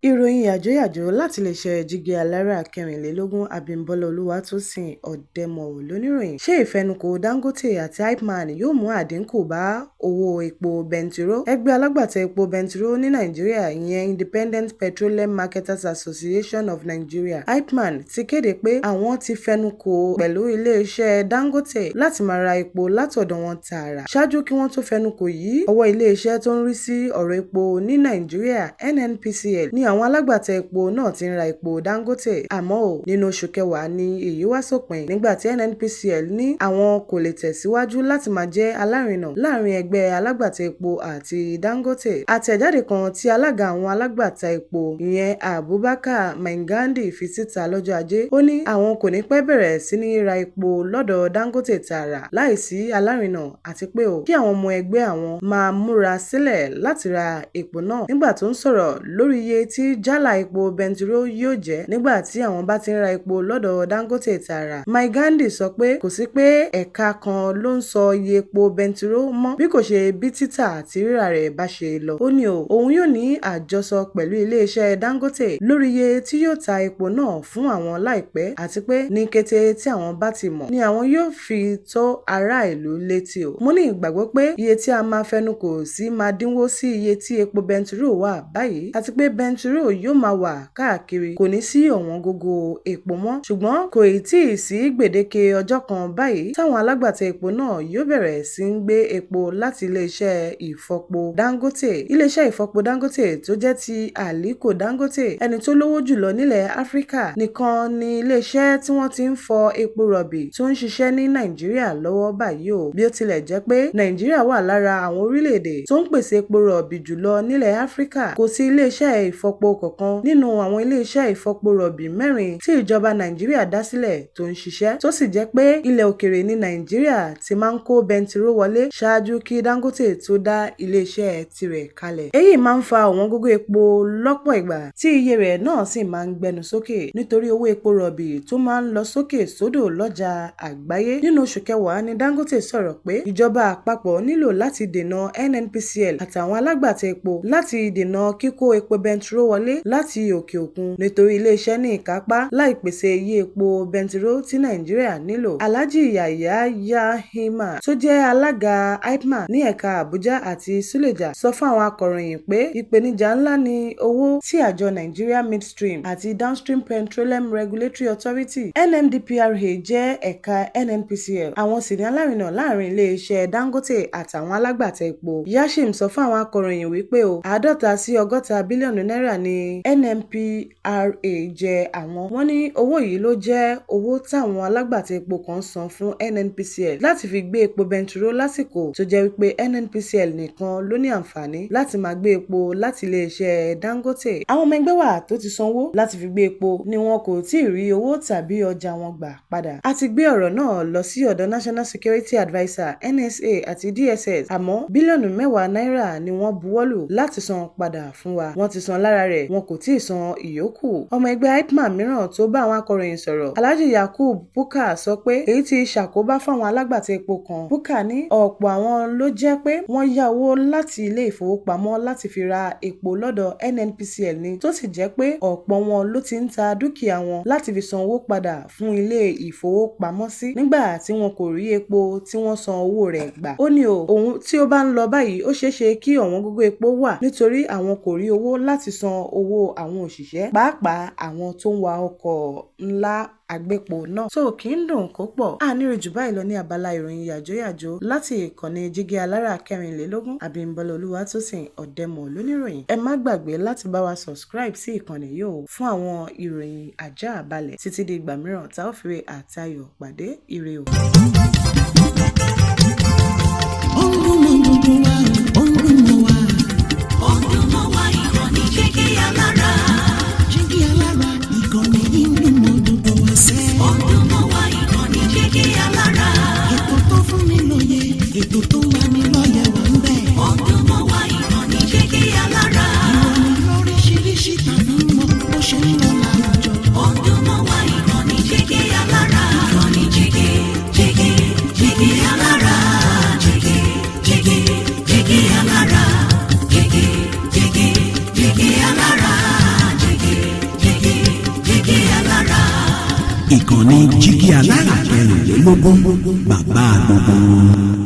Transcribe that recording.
Ìròyìn yàjóyàjó láti iléeṣẹ́ Jígí Alára 24, Abímbọ́lá Olúwatósìn Òdèmọ̀wò l'oníròyìn. Ṣé ìfẹnukò Dangote àti IPMAN yóò mú àdínkù bá owó epo bẹntiró? Ẹgbẹ́ alágbàtà epo bẹntiró ní Nàìjíríà ìyẹn Independent Petroleum Marketers Association of Nigeria (IPMAN) ti kéde pé àwọn ti fẹnukò pẹ̀lú iléeṣẹ́ Dangote láti máa ra epo látọ̀dọ̀ wọn tààrà. Ṣáájú kí wọ́n tó fẹnukò yìí, ọwọ́ iléeṣẹ́ tó ń rí sí ọ̀rọ̀ epo ní Nàìjíríà (NNPCL) ni àwọn alágbàtà epo náà ti ń ra epo Dangote. Àmọ́ ó, nínú oṣù kẹwàá ni èyí wá sópin nígbà tí NNPCL ní àwọn kò lè tẹ̀síwájú láti máa jẹ́ alárinà láàárín ẹgbẹ́ alágbàtà epo àti Dangote. Àtẹ̀jáde kan tí alága àwọn alágbàtà epo ìyẹn Abubakar Maingandi fi síta lọ́jọ́ Ajé, ó ní àwọn kò ní pẹ́ bẹ̀rẹ̀ sí ní ra epo lọ́dọ̀ Dangote tààrà láìsí alárinà àti pé ó kí àwọn ọmọ ẹgbẹ́ àwọn máa múra sílẹ̀ láti ra epo náà. Nígbà tó ń sọ̀rọ̀ lórí iye tí jálá epo bẹntiró yóò jẹ́ nígbà tí àwọn bá ti ń ra epo lọ́dọ̀ Dangote tààrà, Maingandi sọ pé kò sí pé ẹ̀ka kan ló ń sọ iye epo bẹntiró mọ́ bí kò ṣe bí títà àti rírà rẹ̀ bá ṣe lọ. Ó ní òun yóò ní àjọsọ pẹ̀lú iléeṣẹ́ Dangote lórí iye tí yóò ta epo náà fún àwọn láìpẹ́ àti pé ní kété tí àwọn bá ti mọ̀ ni àwọn yóò fi tó ará ìlú létí o. Mo ní ìgbàgbọ́ pé iye tí a máa fẹnukò sí máa dínwó sí iye tí epo bẹntiró wà báyìí àti pé bẹntiró yóò máa wà káàkiri, kò ní sí ọ̀wọ́ngógó epo mọ́. Ṣùgbọ́n kò ì tíì sí gbèdéke ọjọ́ kan báyìí táwọn alágbàtà epo náà yóò bẹ̀rẹ̀ sí í gbé epo láti iléeṣẹ́ ìfọpo Dangote. Iléeṣẹ́ ìfọpo Dangote tó jẹ́ ti Aliko Dangote, ẹni tó lówó jùlọ nílẹ̀ Áfíríkà, nìkan ni iléeṣẹ́ tí wọ́n ti ń fọ epo rọ̀bì tó ń ṣiṣẹ́ ní Nàìjíríà lọ́wọ́ báyìí o. Bí ó tilẹ̀ jẹ́ pé Nàìjíríà wà lára àwọn orílẹ̀-èdè tó ń pèsè epo rọ̀bì jùlọ nílẹ̀ Áfíríkà, kò sí iléeṣẹ́ ìfọpo kankan nínú àwọn iléeṣẹ́ ìfọpo rọ̀bì mẹ́rin tí ìjọba Nàìjíríà dá sílẹ̀ tó ń ṣiṣẹ́, tó sì jẹ́ pé ilẹ̀ òkèèrè ní Nàìjíríà ti máa ń kó bẹntiró wọlé ṣáájú kí Dangote tó dá iléeṣẹ́ tirẹ̀ kalẹ̀. Èyí máa ń fa ọ̀wọ́ngógó epo lọ́pọ̀ ìgbà tí iye rẹ̀ náà sì máa ń gbẹnu sókè nítorí owó epo rọ̀bì tó máa ń lọ sókè sódò lọ́jà àgbáyé. Nínú oṣù kẹwàá ni Dangote sọ̀rọ̀ pé ìjọba àpapọ̀ nílò láti dènà NNPCL àtàwọn alágbàtà epo láti dènà kíkó epo bẹntiró wọlé láti òkè òkun nítorí iléeṣẹ́ ní ìkápá láì pèsè iye epo bẹntiró tí Nàìjíríà nílò. Alhaji Yahaya Yayiama tó jẹ́ alága IPMAN ní ẹ̀ka Abuja àti Suleja sọ fún àwọn akọ̀ròyìn pé ìpèníjà ńlá ni owó tí àjọ Nigeria Midstream àti Downstream Petroleum Regulatory Authority (NMDPRA) jẹ́ ẹ̀ka NNPCL, àwọn sì ni alárinà láàárín iléeṣẹ́ Dangote àtàwọn alágbàtà epo. Yashim sọ fún àwọn akọ̀ròyìn wípé ó 50 sí 60 bílíọ̀nù náírà ni NMDPRA jẹ àwọn. Wọ́n ní owó yìí ló jẹ́ owó táwọn alágbàtà epo kan san fún NNPCL láti fi gbé epo bẹntiró lásìkò tó jẹ́ wípé NNPCL nìkan ló ní àǹfààní láti máa gbé epo láti iléeṣẹ́ Dangote. Àwọn ọmọ ẹgbẹ́ wa tó ti sanwó láti fi gbé epo ni wọn kò tíì rí owó tàbí ọjà wọn gbà padà. A ti gbé ọ̀rọ̀ náà lọ sí ọ̀dọ̀ National Security Adviser (NSA) àti DSS, àmọ́ bílíọ̀nù 10 náírà ni wọ́n buwọ́lù láti san padà fún wa. Wọ́n ti san lára rẹ̀, wọn kò tíì san ìyókù. Ọmọ ẹgbẹ́ IPMAN mìíràn tó bá àwọn akọ̀ròyìn sọ̀rọ̀, Alhaji Yakub Pukar sọ pé èyí ti ṣàkóbá fáwọn alágbàtà epo kan. Pukar ní ọ̀pọ̀ àwọn ló jẹ́ pé wọ́n yá owó láti ilé ìfowópamọ́ láti fi ra epo lọ́dọ̀ NNPCL ni tó sì jẹ́ pé ọ̀pọ̀ wọn ló ti ń ta dúkìá wọn láti fi san owó padà fún ilé ìfowópamọ́sí nígbà tí wọn kò rí epo tí wọ́n san owó rẹ̀ gbà. Ó ní ohun tí ó bá ń lọ báyìí ó ṣeéṣe kí ọ̀wọ́ngógó epo wà nítorí àwọn kò rí owó láti san owó àwọn òṣìṣẹ́, pàápàá àwọn tó ń wa ọkọ̀ ńlá agbépo náà. Tó kì í dùn kó pọ̀. A ní rí jù báyìí lọ ní abala ìròyìn yàjóyàjó láti ìkànnì Jígí Alára 24, Abímbọ́lá Olúwatósìn Òdèmọ̀ lóníròyìn. Ẹ má gbàgbé láti bá wa subscribe sí ìkànnì yìí o fún àwọn ìròyìn àjá-àbalẹ̀ títí di ìgbà mìíràn tá ó fi ire àtayọ̀ pàdé. Ire o. Ó ń dún mọ́ gbogbo wa, ó ń dún mọ́ wa. Ó ń dún mọ́ wa, ìkànnì Jígí Alára. Jígí Alára, ìkànnì yìí ń dún mọ́ gbogbo wa sẹ́. Ó ń dún mọ́ wa, ìkànnì Jígí Alára. Ètò tó fún ni lóye, ètò tó ń lani lọ́yẹ̀ wà ń bẹ̀. Ó ń dún mọ́ wa, ìkànnì Jígí Alára. Ìròyìn lóríṣiríṣi tàbí mọ bó ṣe ń lọ láwùjọ. Ó ń dún mọ́ wa, ìkànnì Jígí Alára. Ìkànnì Jígí, Jígí, Jígí Alára. Jígí, Jígí, Jígí Alára. Jígí, Jígí, Jígí Alára. Ìkànnì Jígí Alára 24, bàbá gbogbo wọn.